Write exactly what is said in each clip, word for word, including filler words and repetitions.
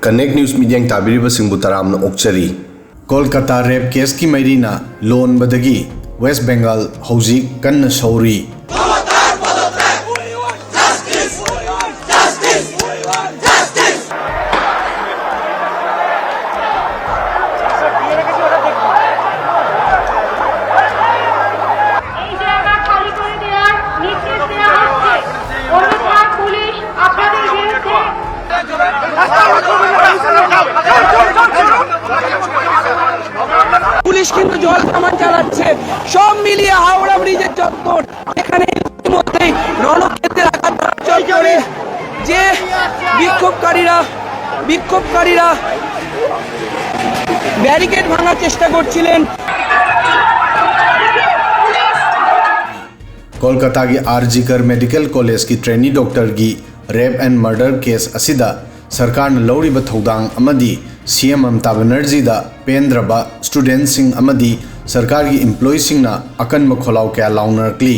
Connect News ꯃꯤꯠꯌꯦꯡ ꯇꯥꯕꯤꯔꯤꯕꯁꯤꯡꯕꯨ ꯇꯔꯥꯝꯅ ꯑꯣꯛꯆꯔꯤ꯫ ꯀꯣꯜꯀꯇꯥ ꯔꯦꯞ ꯀꯦꯁꯀꯤ ꯃꯩꯔꯤꯅ ꯂꯣꯟꯕꯗꯒꯤ west Bengal ꯍꯧꯖꯤꯛ ꯀꯟꯅ ꯁꯧꯔꯤ꯫ এই জায়গা খালি করে দেওয়ার নির্দেশ দেওয়া হচ্ছে, অন্যথায় পুলিশ আপনাদের বিরুদ্ধে পুলিশ কিন্তু জল কামান চালাচ্ছে। সব মিলিয়ে হাওড়া ব্রিজের চত্বর, এখানে ইতিমধ্যেই রণক্ষেত্রের আকার ধারণ করে যে বিক্ষোভকারীরা বিক্ষোভকারীরা ব্যারিকেড ভাঙার চেষ্টা করছিলেন। ꯀꯣꯜꯀꯇꯥꯒꯤ ꯑꯥꯔ ꯖꯤ ꯀꯔ ꯃꯦꯗꯤꯀꯦꯜ ꯀꯣꯂꯦꯖꯀꯤ ꯇ꯭ꯔꯦꯅꯤ ꯗꯣꯛꯇꯔꯒꯤ ꯔꯦꯞ ꯑꯦꯟ ꯃꯔꯗꯔ ꯀꯦꯁ ꯑꯁꯤꯗ ꯁꯔꯀꯥꯔꯅ ꯂꯧꯔꯤꯕ ꯊꯧꯗꯥꯡ ꯑꯃꯗꯤ ꯁꯤ ꯑꯦꯝ ꯃꯝꯇꯥ ꯕꯦꯅꯔꯖꯤꯗ ꯄꯦꯟꯗ꯭ꯔꯕ ꯁ꯭ꯇꯨꯗꯦꯟꯠꯁꯤꯡ ꯑꯃꯗꯤ ꯁꯔꯀꯥꯔꯒꯤ ꯏꯝꯄ꯭ꯂꯣꯌꯤꯁꯤꯡꯅ ꯑꯀꯟꯕ ꯈꯣꯜꯂꯥꯎ ꯀꯌꯥ ꯂꯥꯎꯅꯔꯛꯂꯤ꯫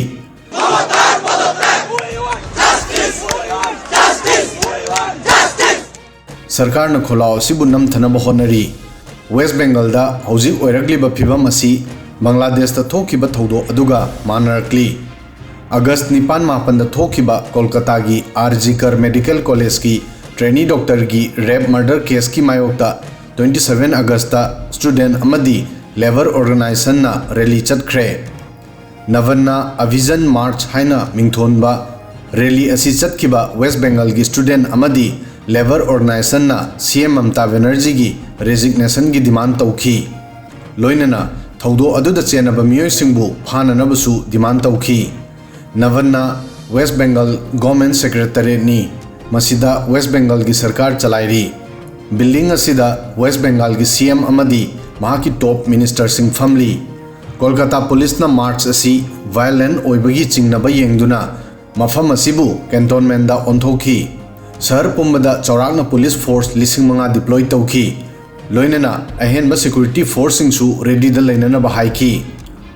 ꯁꯔꯀꯥꯔꯅ ꯈꯣꯜꯂꯥꯎ ꯑꯁꯤꯕꯨ ꯅꯝꯊꯅꯕ ꯍꯣꯠꯅꯔꯤ꯫ ꯋꯦꯁ ꯕꯦꯡꯒꯜꯗ ꯍꯧꯖꯤꯛ ꯑꯣꯏꯔꯛꯂꯤꯕ ꯐꯤꯚꯝ ꯑꯁꯤ ꯕꯪꯒ꯭ꯂꯥꯗꯦꯁꯇ ꯊꯣꯛꯈꯤꯕ ꯊꯧꯗꯣꯛ ꯑꯗꯨꯒ ꯃꯥꯟꯅꯔꯛꯂꯤ꯫ ꯑꯒꯁ꯭ꯠ ꯅꯤꯄꯥꯟ ꯃꯥꯄꯟꯗ ꯊꯣꯛꯈꯤꯕ ꯀꯣꯜꯀꯇꯥꯒꯤ ꯑꯥꯔ ꯖꯤ ꯀꯔ ꯃꯦꯗꯤꯀꯦꯜ ꯀꯣꯂꯦꯖꯀꯤ ꯇ꯭ꯔꯦꯅꯤ ꯗꯣꯛꯇꯔꯒꯤ ꯔꯦꯞ ꯃꯔꯗꯔ ꯀꯦꯁꯀꯤ ꯃꯥꯌꯣꯛꯇ twenty seven ꯑꯒꯁ꯭ꯠꯇ ꯁ꯭ꯇꯨꯗꯦꯟꯠ ꯑꯃꯗꯤ ꯂꯦꯕꯔ ꯑꯣꯔꯒꯅꯥꯏꯖꯦꯁꯟꯅ ꯔꯦꯂꯤ ꯆꯠꯈ꯭ꯔꯦ꯫ ꯅꯚꯟꯅ ꯑꯚꯤꯖꯟ ꯃꯥꯔꯆ ꯍꯥꯏꯅ ꯃꯤꯡꯊꯣꯟꯕ ꯔꯦꯂꯤ ꯑꯁꯤ ꯆꯠꯈꯤꯕ ꯋꯦꯁ ꯕꯦꯡꯒꯜꯒꯤ ꯁ꯭ꯇꯨꯗꯦꯟꯠ ꯑꯃꯗꯤ ꯂꯦꯕꯔ ꯑꯣꯔꯒꯅꯥꯏꯖꯦꯁꯟꯅ ꯁꯤ ꯑꯦꯝ ꯃꯝꯇꯥ ꯕꯦꯅꯔꯖꯤꯒꯤ ꯔꯦꯖꯤꯒꯅꯦꯁꯟꯒꯤ ꯗꯤꯃꯥꯟ ꯇꯧꯈꯤ꯫ ꯂꯣꯏꯅꯅ ꯊꯧꯗꯣꯛ ꯑꯗꯨꯗ ꯆꯦꯟꯅꯕ ꯃꯤꯑꯣꯏꯁꯤꯡꯕꯨ ꯐꯥꯅꯅꯕꯁꯨ ꯗꯤꯃꯥꯟ ꯇꯧꯈꯤ꯫ ꯅꯚꯟꯅ ꯋꯦꯁ ꯕꯦꯡꯒꯜ ꯒꯣꯔꯃꯦꯟꯠ ꯁꯦꯀ꯭ꯔꯦꯇꯔꯤꯌꯦꯠꯅꯤ꯫ ꯃꯁꯤꯗ ꯋꯦꯁ ꯕꯦꯡꯒꯜꯒꯤ ꯁꯔꯀꯥꯔ ꯆꯂꯥꯏꯔꯤ꯫ ꯕꯤꯜꯗꯤꯡ ꯑꯁꯤꯗ ꯋꯦꯁ ꯕꯦꯡꯒꯜꯒꯤ ꯁꯤ ꯑꯦꯝ ꯑꯃꯗꯤ ꯃꯍꯥꯛꯀꯤ ꯇꯣꯞ ꯃꯤꯅꯤꯁꯇꯔꯁꯤꯡ ꯐꯝꯂꯤ꯫ ꯀꯣꯜꯀꯇꯥ ꯄꯨꯂꯤꯁꯅ ꯃꯥꯔꯆ ꯑꯁꯤ ꯚꯥꯏꯑꯣꯂꯦꯟꯠ ꯑꯣꯏꯕꯒꯤ ꯆꯤꯡꯅꯕ ꯌꯦꯡꯗꯨꯅ ꯃꯐꯝ ꯑꯁꯤꯕꯨ ꯀꯦꯟꯇꯣꯟꯃꯦꯟꯠꯇ ꯑꯣꯟꯊꯣꯛꯈꯤ꯫ ꯁꯍꯔ ꯄꯨꯝꯕꯗ ꯆꯥꯎꯔꯥꯛꯅ ꯄꯨꯂꯤꯁ ꯐꯣꯔꯁ ꯂꯤꯁꯤꯡ ꯃꯉꯥ ꯗꯤꯄ꯭ꯂꯣꯏ ꯇꯧꯈꯤ꯫ ꯂꯣꯏꯅꯅ ꯑꯍꯦꯟꯕ ꯁꯦꯀ꯭ꯌꯨꯔꯤꯇꯤ ꯐꯣꯔꯁꯁꯤꯡꯁꯨ ꯔꯦꯗꯤꯗ ꯂꯩꯅꯅꯕ ꯍꯥꯏꯈꯤ꯫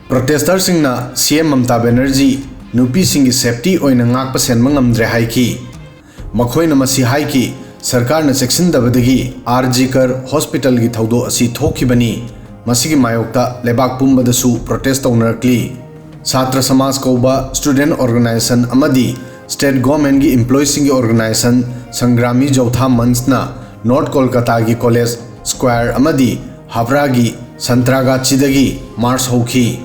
ꯄ꯭ꯔꯣꯇꯦꯁꯇꯔꯁꯤꯡꯅ ꯁꯤ ꯑꯦꯝ ꯃꯝꯇꯥ ꯕꯦꯅꯔꯖꯤ ꯅꯨꯄꯤꯁꯤꯡꯒꯤ ꯁꯦꯐꯇꯤ ꯑꯣꯏꯅ ꯉꯥꯛꯄ ꯁꯦꯟꯕ ꯉꯝꯗ꯭ꯔꯦ ꯍꯥꯏꯈꯤ꯫ ꯃꯈꯣꯏꯅ ꯃꯁꯤ ꯍꯥꯏꯈꯤ, ꯁꯔꯀꯥꯔꯅ ꯆꯦꯛꯁꯤꯟꯗꯕꯗꯒꯤ ꯑꯥꯔ ꯖꯤ ꯀꯔ ꯍꯣꯁꯄꯤꯇꯥꯜꯒꯤ ꯊꯧꯗꯣꯛ ꯑꯁꯤ ꯊꯣꯛꯈꯤꯕꯅꯤ꯫ ꯃꯁꯤꯒꯤ ꯃꯥꯌꯣꯛꯇ ꯂꯩꯕꯥꯛ ꯄꯨꯝꯕꯗꯁꯨ ꯄ꯭ꯔꯣꯇꯦꯁ ꯇꯧꯅꯔꯛꯂꯤ꯫ ꯁꯥꯇ꯭ꯔ ꯁꯃꯥꯖ ꯀꯧꯕ ꯁ꯭ꯇꯨꯗꯦꯟꯠ ꯑꯣꯔꯒꯅꯥꯏꯖꯦꯁꯟ ꯑꯃꯗꯤ ꯁ꯭ꯇꯦꯠ ꯒꯣꯔꯃꯦꯟꯠꯀꯤ ꯏꯝꯄ꯭ꯂꯣꯌꯤꯁꯤꯡꯒꯤ ꯑꯣꯔꯒꯅꯥꯏꯖꯦꯁꯟ ꯁꯪꯒ꯭ꯔꯥꯃꯤ ꯖꯧꯊꯥ ꯃꯟꯆꯅ ꯅꯣꯔꯠ ꯀꯣꯜꯀꯇꯥꯒꯤ ꯀꯣꯂꯦꯖ ꯁ꯭ꯀ꯭ꯋꯥꯔ ꯑꯃꯗꯤ ꯍꯥꯕ꯭ꯔꯥꯒꯤ ꯁꯟꯇ꯭ꯔꯥꯒꯥꯆꯤꯗꯒꯤ ꯃꯥꯔꯆ ꯍꯧꯈꯤ꯫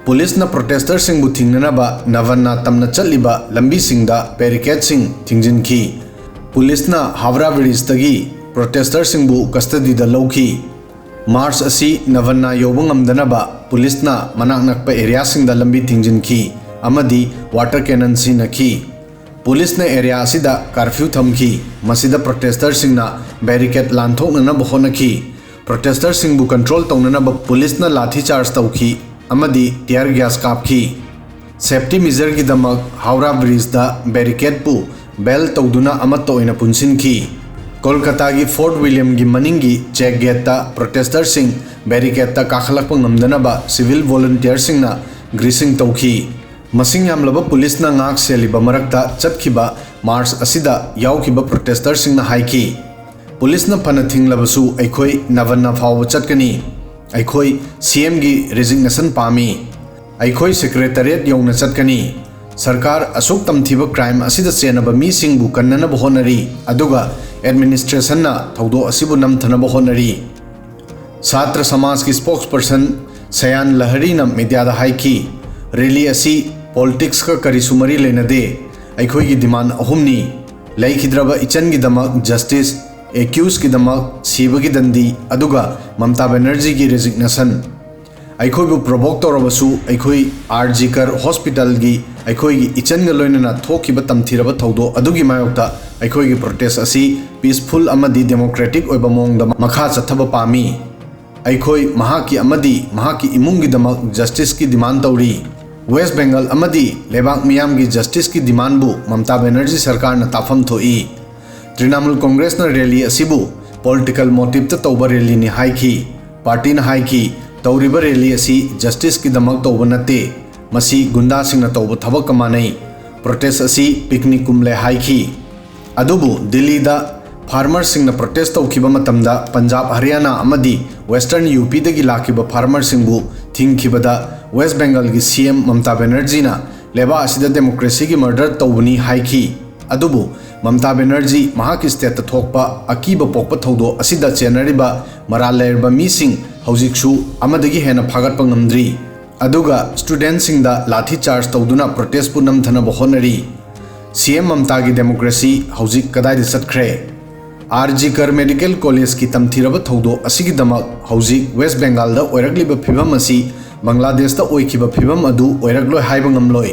ꯄꯨꯂꯤꯁꯅ ꯄ꯭ꯔꯣꯇꯦꯁꯇꯔꯁꯤꯡꯕꯨ ꯊꯤꯡꯅꯅꯕ ꯅꯚꯟꯅ ꯇꯝꯅ ꯆꯠꯂꯤꯕ ꯂꯝꯕꯤꯁꯤꯡꯗ ꯕꯦꯔꯤꯀꯦꯗꯁꯤꯡ ꯊꯤꯡꯖꯤꯟꯈꯤ꯫ ꯄꯨꯂꯤꯁꯅ ꯍꯥꯕ꯭ꯔꯥ ꯕ꯭ꯔꯤꯖꯇꯒꯤ ꯄ꯭ꯔꯣꯇꯦꯁꯇꯔꯁꯤꯡꯕꯨ ꯀꯁꯇꯗꯤꯗ ꯂꯧꯈꯤ꯫ ꯃꯥꯔꯆ ꯑꯁꯤ ꯅꯚꯟꯅ ꯌꯧꯕ ꯉꯝꯗꯅꯕ ꯄꯨꯂꯤꯁꯅ ꯃꯅꯥꯛ ꯅꯛꯄ ꯑꯦꯔꯤꯌꯥꯁꯤꯡꯗ ꯂꯝꯕꯤ ꯊꯤꯡꯖꯤꯟꯈꯤ ꯑꯃꯗꯤ ꯋꯥꯇꯔ ꯀꯦꯅꯟ ꯁꯤꯖꯤꯟꯅꯈꯤ꯫ ꯄꯨꯂꯤꯁꯅ ꯑꯦꯔꯤꯌꯥ ꯑꯁꯤꯗ ꯀꯥꯔꯐ꯭ꯌꯨ ꯊꯝꯈꯤ꯫ ꯃꯁꯤꯗ ꯄ꯭ꯔꯣꯇꯦꯁꯇꯔꯁꯤꯡꯅ ꯕꯦꯔꯤꯀꯦꯗ ꯂꯥꯟꯊꯣꯛꯅꯅꯕ ꯍꯣꯠꯅꯈꯤ꯫ ꯄ꯭ꯔꯣꯇꯦꯁꯇꯔꯁꯤꯡꯕꯨ ꯀꯟꯇ꯭ꯔꯣꯜ ꯇꯧꯅꯅꯕ ꯄꯨꯂꯤꯁꯅ ꯂꯥꯊꯤ ꯆꯥꯔꯖ ꯇꯧꯈꯤ ꯑꯃꯗꯤ ꯇꯤꯌꯥꯔ ꯒ꯭ꯌꯥꯁ ꯀꯥꯞꯈꯤ꯫ ꯁꯦꯐꯇꯤ ꯃꯤꯖꯔꯒꯤꯗꯃꯛ ꯍꯥꯎꯔꯥ ꯕ꯭ꯔꯤꯖꯇ ꯕꯦꯔꯤꯀꯦꯗꯄꯨ ꯕꯦꯜ ꯇꯧꯗꯨꯅ ꯑꯃꯠꯇ ꯑꯣꯏꯅ ꯄꯨꯟꯁꯤꯟꯈꯤ꯫ ꯀꯣꯜꯀꯇꯥꯒꯤ ꯐꯣꯔꯠ ꯋꯤꯂꯤꯌꯝꯒꯤ ꯃꯅꯤꯡꯒꯤ ꯆꯦꯛ ꯒꯦꯠꯇ ꯄ꯭ꯔꯣꯇꯦꯁꯇꯔꯁꯤꯡ ꯕꯦꯔꯤꯀꯦꯗꯇ ꯀꯥꯈꯠꯂꯛꯄ ꯉꯝꯗꯅꯕ ꯁꯤꯚꯤꯜ ꯚꯣꯂꯨꯟꯇꯤꯌꯔꯁꯤꯡꯅ ꯒ꯭ꯔꯤꯁꯤꯡ ꯇꯧꯈꯤ꯫ ꯃꯁꯤꯡ ꯌꯥꯝꯂꯕ ꯄꯨꯂꯤꯁꯅ ꯉꯥꯛ ꯁꯦꯜꯂꯤꯕ ꯃꯔꯛꯇ ꯆꯠꯈꯤꯕ ꯃꯥꯔꯆ ꯑꯁꯤꯗ ꯌꯥꯎꯈꯤꯕ ꯄ꯭ꯔꯣꯇꯦꯁꯇꯔꯁꯤꯡꯅ ꯍꯥꯏꯈꯤ, "ꯄꯨꯂꯤꯁꯅ ꯐꯅ ꯊꯤꯡꯂꯕꯁꯨ ꯑꯩꯈꯣꯏ ꯅꯚꯟꯅ ꯐꯥꯎꯕ ꯆꯠꯀꯅꯤ꯫ ꯑꯩꯈꯣꯏ ꯁꯤ ꯑꯦꯝꯒꯤ ꯔꯤꯖꯤꯒꯅꯦꯁꯟ ꯄꯥꯝꯃꯤ꯫ ꯑꯩꯈꯣꯏ ꯁꯦꯀ꯭ꯔꯦꯇꯔꯤꯌꯦꯠ ꯌꯧꯅ ꯆꯠꯀꯅꯤ꯫ ꯁꯔꯀꯥꯔ ꯑꯁꯨꯛ ꯇꯝꯊꯤꯕ ꯀ꯭ꯔꯥꯏꯝ ꯑꯁꯤꯗ ꯆꯦꯟꯅꯕ ꯃꯤꯁꯤꯡꯕꯨ ꯀꯟꯅꯅꯕ ꯍꯣꯠꯅꯔꯤ, ꯑꯗꯨꯒ ꯑꯦꯗꯃꯤꯅꯤꯁꯇ꯭ꯔꯦꯁꯟꯅ ꯊꯧꯗꯣꯛ ꯑꯁꯤꯕꯨ ꯅꯝꯊꯅꯕ ꯍꯣꯠꯅꯔꯤ"꯫ ꯁꯥꯇ꯭ꯔ ꯁꯃꯥꯖꯀꯤ ꯁ꯭ꯄꯣꯛꯁꯄꯔꯁꯟ ꯁꯌꯥꯟ ꯂꯍꯔꯤꯅ ꯃꯤꯗꯤꯌꯥꯗ ꯍꯥꯏꯈꯤ, "ꯔꯦꯂꯤ ꯑꯁꯤ ꯄꯣꯂꯤꯇꯤꯛꯁꯀ ꯀꯔꯤꯁꯨ ꯃꯔꯤ ꯂꯩꯅꯗꯦ꯫ ꯑꯩꯈꯣꯏꯒꯤ ꯗꯤꯃꯥꯟ ꯑꯍꯨꯝꯅꯤ: ꯂꯩꯈꯤꯗ꯭ꯔꯕ ꯏꯆꯟꯒꯤꯗꯃꯛ ꯖꯁꯇꯤꯁ, ꯑꯦꯀ꯭ꯌꯨꯁꯀꯤꯗꯃꯛ ꯁꯤꯕꯒꯤ ꯗꯟꯗꯤ, ꯑꯗꯨꯒ ꯃꯝꯇꯥ ꯕꯦꯅꯔꯖꯤꯒꯤ ꯔꯤꯖꯤꯒꯅꯦꯁꯟ꯫ ꯑꯩꯈꯣꯏꯕꯨ ꯄ꯭ꯔꯣꯚꯣꯛ ꯇꯧꯔꯕꯁꯨ, ꯑꯩꯈꯣꯏ ꯑꯥꯔ ꯖꯤ ꯀꯔ ꯍꯣꯁꯄꯤꯇꯥꯜꯒꯤ ꯑꯩꯈꯣꯏꯒꯤ ꯏꯆꯟꯒ ꯂꯣꯏꯅꯅ ꯊꯣꯛꯈꯤꯕ ꯇꯝꯊꯤꯔꯕ ꯊꯧꯗꯣꯛ ꯑꯗꯨꯒꯤ ꯃꯥꯌꯣꯛꯇ ꯑꯩꯈꯣꯏꯒꯤ ꯄ꯭ꯔꯣꯇꯦꯁ ꯑꯁꯤ ꯄꯤꯁꯐꯨꯜ ꯑꯃꯗꯤ ꯗꯦꯃꯣꯀ꯭ꯔꯦꯇꯤꯛ ꯑꯣꯏꯕ ꯃꯑꯣꯡꯗ ꯃꯈꯥ ꯆꯠꯊꯕ ꯄꯥꯝꯃꯤ꯫ ꯑꯩꯈꯣꯏ ꯃꯍꯥꯛꯀꯤ ꯑꯃꯗꯤ ꯃꯍꯥꯛꯀꯤ ꯏꯃꯨꯡꯒꯤꯗꯃꯛ ꯖꯁꯇꯤꯁꯀꯤ ꯗꯤꯃꯥꯟ ꯇꯧꯔꯤ꯫ ꯋꯦꯁ꯭ꯠ ꯕꯦꯡꯒꯜ ꯑꯃꯗꯤ ꯂꯩꯕꯥꯛ ꯃꯤꯌꯥꯝꯒꯤ ꯖꯁꯇꯤꯁꯀꯤ ꯗꯤꯃꯥꯟꯕꯨ ꯃꯝꯇꯥ ꯕꯦꯅꯔꯖꯤ ꯁꯔꯀꯥꯔꯅ ꯇꯥꯐꯝ ꯊꯣꯛꯏ꯫ ꯇ꯭ꯔꯤꯅꯥꯃꯨꯜ ꯀꯣꯡꯒ꯭ꯔꯦꯁꯅ ꯔꯦꯂꯤ ꯑꯁꯤꯕꯨ ꯄꯣꯂꯤꯇꯤꯀꯦꯜ ꯃꯣꯇꯤꯚꯇ ꯇꯧꯕ ꯔꯦꯂꯤꯅꯤ ꯍꯥꯏꯈꯤ꯫ ꯄꯥꯔꯇꯤꯅ ꯍꯥꯏꯈꯤ, "ꯇꯧꯔꯤꯕ ꯔꯦꯂꯤ ꯑꯁꯤ ꯖꯁꯇꯤꯁꯀꯤꯗꯃꯛ ꯇꯧꯕ ꯅꯠꯇꯦ, ꯃꯁꯤ ꯒꯨꯟꯗꯥꯁꯤꯡꯅ ꯇꯧꯕ ꯊꯕꯛꯀ ꯃꯥꯟꯅꯩ꯫ ꯄ꯭ꯔꯣꯇꯦꯁ ꯑꯁꯤ ꯄꯤꯛꯅꯤꯛ ꯀꯨꯝꯂꯦ" ꯍꯥꯏꯈꯤ꯫ ꯑꯗꯨꯕꯨ ꯗꯤꯜꯂꯤꯗ ꯐꯥꯔꯃꯔꯁꯤꯡꯅ ꯄ꯭ꯔꯣꯇꯦꯁ ꯇꯧꯈꯤꯕ ꯃꯇꯝꯗ ꯄꯟꯖꯥꯕ, ꯍꯔꯤꯌꯥꯅꯥ ꯑꯃꯗꯤ ꯋꯦꯁꯇꯔꯟ ꯌꯨ ꯄꯤꯗꯒꯤ ꯂꯥꯛꯈꯤꯕ ꯐꯥꯔꯃꯔꯁꯤꯡꯕꯨ ꯊꯤꯡꯈꯤꯕꯗ ꯋꯦꯁ ꯕꯦꯡꯒꯜꯒꯤ ꯁꯤ ꯑꯦꯝ ꯃꯃꯇꯥ ꯕꯦꯅꯔꯖꯤꯅ ꯂꯩꯕꯥꯛ ꯑꯁꯤꯗ ꯗꯦꯃꯣꯀ꯭ꯔꯦꯁꯤꯒꯤ ꯃꯔꯗꯔ ꯇꯧꯕꯅꯤ ꯍꯥꯏꯈꯤ꯫ ꯑꯗꯨꯕꯨ ꯃꯃꯇꯥ ꯕꯦꯅꯔꯖꯤ ꯃꯍꯥꯛꯀꯤ ꯁ꯭ꯇꯦꯠꯇ ꯊꯣꯛꯄ ꯑꯀꯤꯕ ꯄꯣꯛꯄ ꯊꯧꯗꯣꯛ ꯑꯁꯤꯗ ꯆꯦꯟꯅꯔꯤꯕ ꯃꯔꯥꯜ ꯂꯩꯔꯕ ꯃꯤꯁꯤꯡ ꯍꯧꯖꯤꯛꯁꯨ ꯑꯃꯗꯒꯤ ꯍꯦꯟꯅ ꯐꯥꯒꯠꯄ ꯉꯝꯗ꯭ꯔꯤ꯫ ꯑꯗꯨꯒ ꯁ꯭ꯇꯨꯗꯦꯟꯠꯁꯤꯡꯗ ꯂꯥꯊꯤ ꯆꯥꯔꯖ ꯇꯧꯗꯨꯅ ꯄ꯭ꯔꯣꯇꯦꯁꯄꯨ ꯅꯝꯊꯅꯕ ꯍꯣꯠꯅꯔꯤ꯫ ꯁꯤ ꯑꯦꯝ ꯃꯃꯇꯥꯒꯤ ꯗꯦꯃꯣꯀ꯭ꯔꯦꯁꯤ ꯍꯧꯖꯤꯛ ꯀꯗꯥꯏꯗ ꯆꯠꯈ꯭ꯔꯦ? ꯑꯥꯔ ꯖꯤ ꯀꯔ ꯃꯦꯗꯤꯀꯦꯜ ꯀꯣꯂꯦꯖꯀꯤ ꯇꯝꯊꯤꯔꯕ ꯊꯧꯗꯣꯛ ꯑꯁꯤꯒꯤꯗꯃꯛ ꯍꯧꯖꯤꯛ ꯋꯦꯁ ꯕꯦꯡꯒꯥꯜꯗ ꯑꯣꯏꯔꯛꯂꯤꯕ ꯐꯤꯕꯝ ꯑꯁꯤ ꯕꯪꯒ꯭ꯂꯥꯗꯦꯁꯇ ꯑꯣꯏꯈꯤꯕ ꯐꯤꯕꯝ ꯑꯗꯨ ꯑꯣꯏꯔꯛꯂꯣꯏ ꯍꯥꯏꯕ ꯉꯝꯂꯣꯏ꯫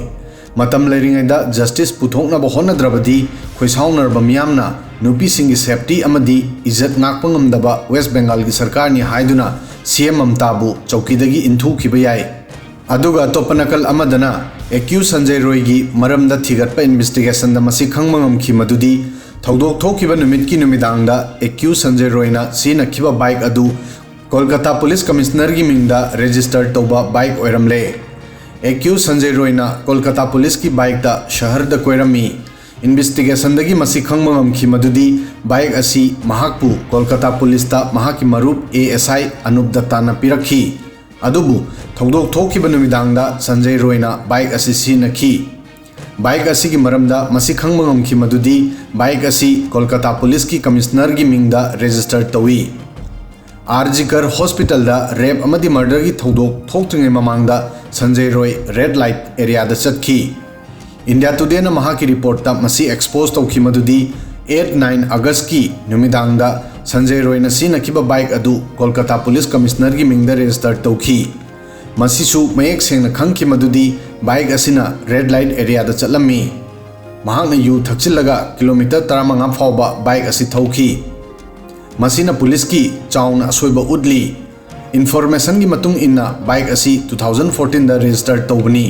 ꯃꯇꯝ ꯂꯩꯔꯤꯉꯩꯗ ꯖꯁꯇꯤꯁ ꯄꯨꯊꯣꯛꯅꯕ ꯍꯣꯠꯅꯗ꯭ꯔꯕꯗꯤ ꯈꯣꯏꯁꯥꯎꯅꯔꯕ ꯃꯤꯌꯥꯝꯅ ꯅꯨꯄꯤꯁꯤꯡꯒꯤ ꯁꯦꯐꯇꯤ ꯑꯃꯗꯤ ꯏꯖꯠ ꯉꯥꯛꯄ ꯉꯝꯗꯕ ꯋꯦꯁ ꯕꯦꯡꯒꯥꯜꯒꯤ ꯁꯔꯀꯥꯔꯅꯤ ꯍꯥꯏꯗꯨꯅ ꯁꯤ ꯑꯦꯝ ꯃꯃꯇꯥꯕꯨ ꯆꯧꯀꯤꯗꯒꯤ ꯏꯟꯊꯨꯈꯤꯕ ꯌꯥꯏ꯫ ꯑꯗꯨꯒ ꯑꯇꯣꯞꯄ ꯅꯥꯀꯜ ꯑꯃꯗꯅ ꯑꯦꯀ꯭ꯌꯨ ꯁꯟꯖꯌ ꯔꯣꯏꯒꯤ ꯃꯔꯝꯗ ꯊꯤꯒꯠꯄ ꯏꯟꯚꯦꯁꯇꯤꯒꯦꯁꯟꯗ ꯃꯁꯤ ꯈꯪꯕ ꯉꯝꯈꯤ ꯃꯗꯨꯗꯤ ꯊꯧꯗꯣꯛ ꯊꯣꯛꯈꯤꯕ ꯅꯨꯃꯤꯠꯀꯤ ꯅꯨꯃꯤꯗꯥꯡꯗ ꯑꯦꯀ꯭ꯌꯨ ꯁꯟꯖꯌ ꯔꯣꯏꯅ ꯁꯤꯖꯤꯟꯅꯈꯤꯕ ꯕꯥꯏꯛ ꯑꯗꯨ ꯀꯣꯜꯀꯇꯥ ꯄꯨꯂꯤꯁ ꯀꯃꯤꯁꯅꯔꯒꯤ ꯃꯤꯡꯗ ꯔꯦꯖꯤꯁꯇꯔ ꯇꯧꯕ ꯕꯥꯏꯛ ꯑꯣꯏꯔꯝꯂꯦ꯫ ꯑꯦꯀ꯭ꯌꯨ ꯁꯟꯖꯌ ꯔꯣꯏꯅ ꯀꯣꯜꯀꯇꯥ ꯄꯨꯂꯤꯁꯀꯤ ꯕꯥꯏꯛꯇ ꯁꯍꯔꯗ ꯀꯣꯏꯔꯝꯃꯤ꯫ ꯏꯟꯚꯦꯁꯇꯤꯒꯦꯁꯟꯗꯒꯤ ꯃꯁꯤ ꯈꯪꯕ ꯉꯝꯈꯤ ꯃꯗꯨꯗꯤ ꯕꯥꯏꯛ ꯑꯁꯤ ꯃꯍꯥꯛꯄꯨ ꯀꯣꯜꯀꯇꯥ ꯄꯨꯂꯤꯁꯇ ꯃꯍꯥꯛꯀꯤ ꯃꯔꯨꯞ ꯑꯦ ꯑꯦꯁ ꯑꯥꯏ ꯑꯅꯨꯞ ꯗꯠꯇꯥꯅ ꯄꯤꯔꯛꯈꯤ꯫ ꯑꯗꯨꯕꯨ ꯊꯧꯗꯣꯛ ꯊꯣꯛꯈꯤꯕ ꯅꯨꯃꯤꯗꯥꯡꯗ ꯁꯟꯖꯌ ꯔꯣꯏꯅ ꯕꯥꯏꯛ ꯑꯁꯤ ꯁꯤꯖꯤꯟꯅꯈꯤ꯫ ꯕꯥꯏꯛ ꯑꯁꯤꯒꯤ ꯃꯔꯝꯗ ꯃꯁꯤ ꯈꯪꯕ ꯉꯝꯈꯤ ꯃꯗꯨꯗꯤ ꯕꯥꯏꯛ ꯑꯁꯤ ꯀꯣꯜꯀꯇꯥ ꯄꯨꯂꯤꯁꯀꯤ ꯀꯃꯤꯁꯅꯔꯒꯤ ꯃꯤꯡꯗ ꯔꯦꯖꯤꯁꯇꯔ ꯇꯧꯏ꯫ ꯑꯥꯔ ꯖꯤ ꯀꯔ ꯍꯣꯁꯄꯤꯇꯥꯜꯗ ꯔꯦꯞ ꯑꯃꯗꯤ ꯃꯔꯗꯔꯒꯤ ꯊꯧꯗꯣꯛ ꯊꯣꯛꯇ꯭ꯔꯤꯉꯩ ꯃꯃꯥꯡꯗ ꯁꯟꯖꯌ ꯔꯣꯏ ꯔꯦꯗ ꯂꯥꯏꯠ ꯑꯦꯔꯤꯌꯥꯗ ꯆꯠꯈꯤ꯫ ꯏꯟꯗꯤꯌꯥ ꯇꯨꯗꯦꯅ ꯃꯍꯥꯛꯀꯤ ꯔꯤꯄꯣꯔꯠꯇ ꯃꯁꯤ ꯑꯦꯛꯁꯄꯣꯖ ꯇꯧꯈꯤ ꯃꯗꯨꯗꯤ ꯑꯩꯠ ꯅꯥꯏꯟ ꯑꯥꯒꯁꯀꯤ ꯅꯨꯃꯤꯗꯥꯡꯗ ꯁꯟꯖꯌ ꯔꯣꯏꯅ ꯁꯤꯖꯤꯟꯅꯈꯤꯕ ꯕꯥꯏꯛ ꯑꯗꯨ ꯀꯣꯜꯀꯇꯥ ꯄꯨꯂꯤꯁ ꯀꯃꯤꯁꯅꯔꯒꯤ ꯃꯤꯡꯗ ꯔꯦꯖꯤꯁꯇꯔ ꯇꯧꯈꯤ꯫ ꯃꯁꯤꯁꯨ ꯃꯌꯦꯛ ꯁꯦꯡꯅ ꯈꯪꯈꯤ ꯃꯗꯨꯗꯤ ꯕꯥꯏꯛ ꯑꯁꯤꯅ ꯔꯦꯗ ꯂꯥꯏꯠ ꯑꯦꯔꯤꯌꯥꯗ ꯆꯠꯂꯝꯃꯤ꯫ ꯃꯍꯥꯛꯅ ꯌꯨ ꯊꯛꯆꯤꯜꯂꯒ ꯀꯤꯂꯣꯃꯤꯇꯔ ꯇꯔꯥꯃꯉꯥ ꯐꯥꯎꯕ ꯕꯥꯏꯛ ꯑꯁꯤ ꯊꯧꯈꯤ꯫ ꯃꯁꯤꯅ ꯄꯨꯂꯤꯁꯀꯤ ꯆꯥꯎꯅ ꯑꯁꯣꯏꯕ ꯎꯠꯂꯤ꯫ ꯏꯟꯐꯣꯔꯃꯦꯁꯟꯒꯤ ꯃꯇꯨꯡ ꯏꯟꯅ ꯕꯥꯏꯛ ꯑꯁꯤ ꯇꯨ ꯊꯥꯎꯖꯟ ꯐꯣꯔꯇꯤꯟꯗ ꯔꯦꯖꯤꯁꯇꯔ ꯇꯧꯕꯅꯤ꯫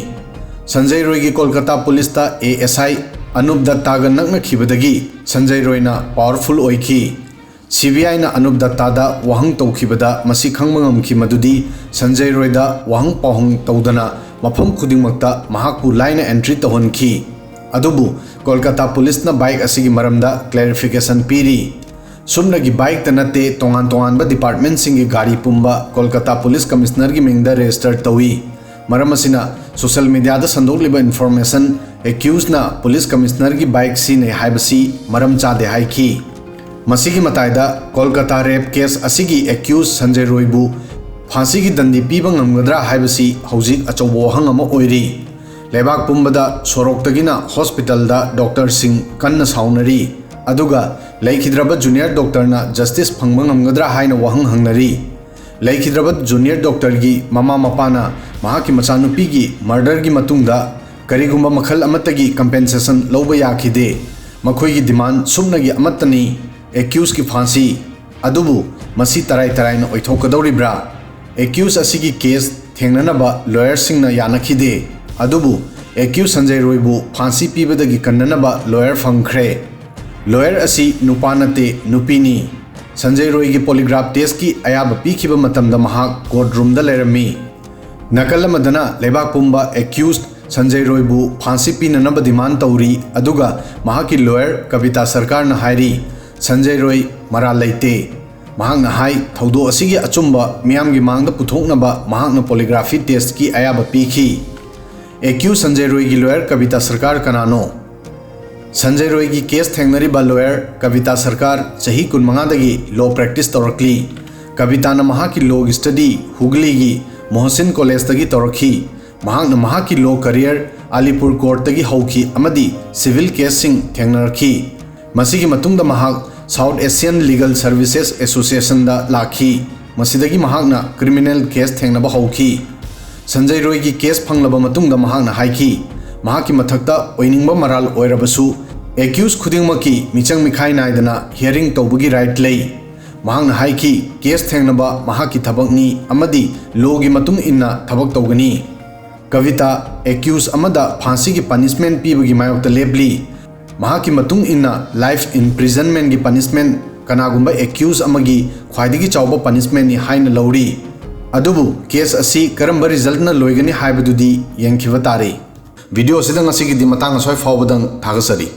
Sanjay ꯔꯣꯏꯒꯤ Kolkata ꯄꯨꯂꯤꯁꯇ A S I Anup ꯗꯠꯇꯥꯒ ꯅꯛꯅꯈꯤꯕꯗꯒꯤ Sanjay ꯔꯣꯏꯅ powerful ꯑꯣꯏꯈꯤ꯫ ꯁꯤ ꯕꯤ ꯑꯥꯏꯅ ꯑꯅꯨꯞ ꯗꯠꯇꯥꯗ ꯋꯥꯍꯪ ꯇꯧꯈꯤꯕꯗ ꯃꯁꯤ ꯈꯪꯕ ꯉꯝꯈꯤ ꯃꯗꯨꯗꯤ ꯁꯟꯖꯌ ꯔꯣꯏꯗ ꯋꯥꯍꯪ ꯄꯥꯎꯍꯪ ꯇꯧꯗꯅ ꯃꯐꯝ ꯈꯨꯗꯤꯡꯃꯛꯇ ꯃꯍꯥꯛꯄꯨ ꯂꯥꯏꯅ ꯑꯦꯟꯇ꯭ꯔꯤ ꯇꯧꯍꯟꯈꯤ꯫ ꯑꯗꯨꯕꯨ ꯀꯣꯜꯀꯇꯥ ꯄꯨꯂꯤꯁꯅ ꯕꯥꯏꯛ ꯑꯁꯤꯒꯤ ꯃꯔꯝꯗ ꯀ꯭ꯂꯦꯔꯤꯐꯤꯀꯦꯁꯟ ꯄꯤꯔꯤ꯫ ꯁꯨꯞꯅꯒꯤ ꯕꯥꯏꯛꯇ ꯅꯠꯇꯦ, ꯇꯣꯉꯥꯟ ꯇꯣꯉꯥꯟꯕ ꯗꯤꯄꯥꯔꯠꯃꯦꯟꯁꯤꯡꯒꯤ ꯒꯥꯔꯤ ꯄꯨꯝꯕ ꯀꯣꯜꯀꯇꯥ ꯄꯨꯂꯤꯁ ꯀꯃꯤꯁꯅꯔꯒꯤ ꯃꯤꯡꯗ ꯔꯦꯖꯤꯁꯇꯔ ꯇꯧꯏ꯫ ꯃꯔꯝ ꯑꯁꯤꯅ ꯁꯣꯁꯤꯌꯦꯜ ꯃꯤꯗꯤꯌꯥꯗ ꯁꯟꯗꯣꯛꯂꯤꯕ ꯏꯟꯐꯣꯔꯃꯦꯁꯟ ꯑꯦꯀ꯭ꯌꯨꯁꯅ ꯄꯨꯂꯤꯁ ꯀꯃꯤꯁꯅꯔꯒꯤ ꯕꯥꯏꯛ ꯁꯤꯖꯤꯟꯅꯩ ꯍꯥꯏꯕꯁꯤ ꯃꯔꯝ ꯆꯥꯗꯦ ꯍꯥꯏꯈꯤ꯫ ꯃꯁꯤꯒꯤ ꯃꯇꯥꯏꯗ ꯀꯣꯜꯀꯇꯥ ꯔꯦꯞ ꯀꯦꯁ ꯑꯁꯤꯒꯤ ꯑꯦꯀ꯭ꯌꯨꯁ ꯁꯟꯖꯌ ꯔꯣꯏꯕꯨ ꯐꯥꯡꯁꯤꯒꯤ ꯗꯟꯗꯤ ꯄꯤꯕ ꯉꯝꯒꯗ꯭ꯔꯥ ꯍꯥꯏꯕꯁꯤ ꯍꯧꯖꯤꯛ ꯑꯆꯧꯕ ꯋꯥꯍꯪ ꯑꯃ ꯑꯣꯏꯔꯤ꯫ ꯂꯩꯕꯥꯛ ꯄꯨꯝꯕꯗ ꯁꯣꯔꯣꯛꯇꯒꯤꯅ ꯍꯣꯁꯄꯤꯇꯥꯜꯗ ꯗꯣꯛꯇꯔꯁꯤꯡ ꯀꯟꯅ ꯁꯥꯎꯅꯔꯤ꯫ ꯑꯗꯨꯒ ꯂꯩꯈꯤꯗ꯭ꯔꯕ ꯖꯨꯅꯤꯌꯔ ꯗꯣꯛꯇꯔꯅ ꯖꯁꯇꯤꯁ ꯐꯪꯕ ꯉꯝꯒꯗ꯭ꯔꯥ ꯍꯥꯏꯅ ꯋꯥꯍꯪ ꯍꯪꯅꯔꯤ꯫ ꯂꯩꯈꯤꯗ꯭ꯔꯕ ꯖꯨꯅꯤꯌꯔ ꯗꯣꯛꯇꯔꯒꯤ ꯃꯃꯥ ꯃꯄꯥꯅ ꯃꯍꯥꯛꯀꯤ ꯃꯆꯥꯅꯨꯄꯤꯒꯤ ꯃꯔꯗꯔꯒꯤ ꯃꯇꯨꯡꯗ ꯀꯔꯤꯒꯨꯝꯕ ꯃꯈꯜ ꯑꯃꯠꯇꯒꯤ ꯀꯝꯄꯦꯟꯁꯦꯁꯟ ꯂꯧꯕ ꯌꯥꯈꯤꯗꯦ꯫ ꯃꯈꯣꯏꯒꯤ ꯗꯤꯃꯥꯟ ꯁꯨꯞꯅꯒꯤ ꯑꯃꯠꯇꯅꯤ, ꯑꯦꯀ꯭ꯌꯨꯁꯀꯤ ꯐꯥꯡꯁꯤ꯫ ꯑꯗꯨꯕꯨ ꯃꯁꯤ ꯇꯔꯥꯏ ꯇꯔꯥꯏꯅ ꯑꯣꯏꯊꯣꯛꯀꯗꯧꯔꯤꯕ꯭ꯔꯥ? ꯑꯦꯀ꯭ꯌꯨꯁ ꯑꯁꯤꯒꯤ ꯀꯦꯁ ꯊꯦꯡꯅꯅꯕ ꯂꯣꯌꯔꯁꯤꯡꯅ ꯌꯥꯅꯈꯤꯗꯦ꯫ ꯑꯗꯨꯕꯨ ꯑꯦꯀ꯭ꯌꯨꯁ ꯁꯟꯖꯌ ꯔꯣꯏꯕꯨ ꯐꯥꯡꯁꯤ ꯄꯤꯕꯗꯒꯤ ꯀꯟꯅꯅꯕ ꯂꯣꯌꯔ ꯐꯪꯈ꯭ꯔꯦ꯫ ꯂꯣꯌꯔ ꯑꯁꯤ ꯅꯨꯄꯥ ꯅꯠꯇꯦ, ꯅꯨꯄꯤꯅꯤ꯫ ꯁꯟꯖꯌ ꯔꯣꯏꯒꯤ ꯄꯣꯂꯤꯒ꯭ꯔꯥꯐ ꯇꯦꯁꯀꯤ ꯑꯌꯥꯕ ꯄꯤꯈꯤꯕ ꯃꯇꯝꯗ ꯃꯍꯥꯛ ꯀꯣꯔꯠ ꯔꯨꯝꯗ ꯂꯩꯔꯝꯃꯤ꯫ ꯅꯥꯀꯜ ꯑꯃꯗꯅ ꯂꯩꯕꯥꯛ ꯄꯨꯝꯕ ꯑꯦꯀ꯭ꯌꯨꯁ ꯁꯟꯖꯌ ꯔꯣꯏꯕꯨ ꯐꯥꯡꯁꯤ ꯄꯤꯅꯅꯕ ꯗꯤꯃꯥꯟ ꯇꯧꯔꯤ, ꯑꯗꯨꯒ ꯃꯍꯥꯛꯀꯤ ꯂꯣꯌꯔ ꯀꯕꯤꯇꯥ ꯁꯔꯀꯥꯔꯅ ꯍꯥꯏꯔꯤ, ꯁꯟꯖꯌ ꯔꯣꯏ ꯃꯔꯥꯜ ꯂꯩꯇꯦ꯫ ꯃꯍꯥꯛꯅ ꯍꯥꯏ, ꯊꯧꯗꯣꯛ ꯑꯁꯤꯒꯤ ꯑꯆꯨꯝꯕ ꯃꯤꯌꯥꯝꯒꯤ ꯃꯥꯡꯗ ꯄꯨꯊꯣꯛꯅꯕ ꯃꯍꯥꯛꯅ ꯄꯣꯂꯤꯒ꯭ꯔꯥꯐꯤ ꯇꯦꯁꯀꯤ ꯑꯌꯥꯕ ꯄꯤꯈꯤ꯫ ꯑꯦꯀ꯭ꯌꯨꯁ ꯁꯟꯖꯌ ꯔꯣꯏꯒꯤ ꯂꯣꯌꯔ ꯀꯕꯤꯇꯥ ꯁꯔꯀꯥꯔ ꯀꯅꯥꯅꯣ? ꯁꯟꯖꯌ ꯔꯣꯏꯒꯤ ꯀꯦꯁ ꯊꯦꯡꯅꯔꯤꯕ ꯂꯣꯌꯔ ꯀꯕꯤꯇꯥ ꯁꯔꯀꯥꯔ ꯆꯍꯤ ꯀꯨꯟꯃꯉꯥꯗꯒꯤ ꯂꯣ ꯄ꯭ꯔꯦꯛꯇꯤꯁ ꯇꯧꯔꯛꯂꯤ꯫ ꯀꯕꯤꯇꯥꯅ ꯃꯍꯥꯛꯀꯤ ꯂꯣꯒꯤ ꯁ꯭ꯇꯗꯤ ꯍꯨꯒꯂꯤꯒꯤ ꯃꯣꯍꯁꯤꯟ ꯀꯣꯂꯦꯖꯇꯒꯤ ꯇꯧꯔꯛꯈꯤ꯫ ꯃꯍꯥꯛꯅ ꯃꯍꯥꯛꯀꯤ ꯂꯣ ꯀꯔꯤꯌꯔ ꯑꯂꯤꯄꯨꯔ ꯀꯣꯔꯠꯇꯒꯤ ꯍꯧꯈꯤ ꯑꯃꯗꯤ ꯁꯤꯚꯤꯜ ꯀꯦꯁꯁꯤꯡ ꯊꯦꯡꯅꯔꯛꯈꯤ꯫ ꯃꯁꯤꯒꯤ ꯃꯇꯨꯡꯗ ꯃꯍꯥꯛ ꯁꯥꯎꯠ ꯑꯦꯁꯤꯌꯥꯟ ꯂꯤꯒꯜ ꯁꯔꯚꯤꯁꯦꯁ ꯑꯦꯁꯣꯁꯤꯌꯦꯁꯟꯗ ꯂꯥꯛꯈꯤ꯫ ꯃꯁꯤꯗꯒꯤ ꯃꯍꯥꯛꯅ ꯀ꯭ꯔꯤꯃꯤꯅꯦꯜ ꯀꯦꯁ ꯊꯦꯡꯅꯕ ꯍꯧꯈꯤ꯫ ꯁꯟꯖꯌ ꯔꯣꯏꯒꯤ ꯀꯦꯁ ꯐꯪꯂꯕ ꯃꯇꯨꯡꯗ ꯃꯍꯥꯛꯅ ꯍꯥꯏꯈꯤ, ꯃꯍꯥꯛꯀꯤ ꯃꯊꯛꯇ ꯑꯣꯏꯅꯤꯡꯕ ꯃꯔꯥꯜ ꯑꯣꯏꯔꯕꯁꯨ, ꯑꯦꯀ꯭ꯌꯨꯁ ꯈꯨꯗꯤꯡꯃꯛꯀꯤ ꯃꯤꯆꯪ ꯃꯤꯈꯥꯏ ꯅꯥꯏꯗꯅ ꯍꯤꯌꯔꯤꯡ ꯇꯧꯕꯒꯤ ꯔꯥꯏꯠ ꯂꯩ꯫ ꯃꯍꯥꯛꯅ ꯍꯥꯏꯈꯤ, ꯀꯦꯁ ꯊꯦꯡꯅꯕ ꯃꯍꯥꯛꯀꯤ ꯊꯕꯛꯅꯤ ꯑꯃꯗꯤ ꯂꯣꯒꯤ ꯃꯇꯨꯡ ꯏꯟꯅ ꯊꯕꯛ ꯇꯧꯒꯅꯤ꯫ ꯀꯕꯤꯇꯥ ꯑꯦꯀ꯭ꯌꯨꯁ ꯑꯃꯗ ꯐꯥꯡꯁꯤꯒꯤ ꯄꯅꯤꯁꯃꯦꯟ ꯄꯤꯕꯒꯤ ꯃꯥꯌꯣꯛꯇ ꯂꯦꯞꯂꯤ꯫ ꯃꯍꯥꯛꯀꯤ ꯃꯇꯨꯡ ꯏꯟꯅ, ꯂꯥꯏꯐ ꯏꯝꯄ꯭ꯔꯤꯖꯟꯃꯦꯟꯒꯤ ꯄꯅꯤꯁꯃꯦꯟ ꯀꯅꯥꯒꯨꯝꯕ ꯑꯦꯀ꯭ꯌꯨꯁ ꯑꯃꯒꯤ ꯈ꯭ꯋꯥꯏꯗꯒꯤ ꯆꯥꯎꯕ ꯄꯅꯤꯁꯃꯦꯟꯅꯤ ꯍꯥꯏꯅ ꯂꯧꯔꯤ꯫ ꯑꯗꯨꯕꯨ ꯀꯦꯁ ꯑꯁꯤ ꯀꯔꯝꯕ ꯔꯤꯖꯜꯠꯅ ꯂꯣꯏꯒꯅꯤ ꯍꯥꯏꯕꯗꯨꯗꯤ ꯌꯦꯡꯈꯤꯕ ꯇꯥꯔꯦ꯫ ꯚꯤꯗꯤꯑꯣꯁꯤꯗ ꯉꯁꯤꯒꯤꯗꯤ ꯃꯇꯥꯡ ꯑꯁ꯭ꯋꯥꯏ ꯐꯥꯎꯕꯗꯪ ꯊꯥꯒꯠꯆꯔꯤ꯫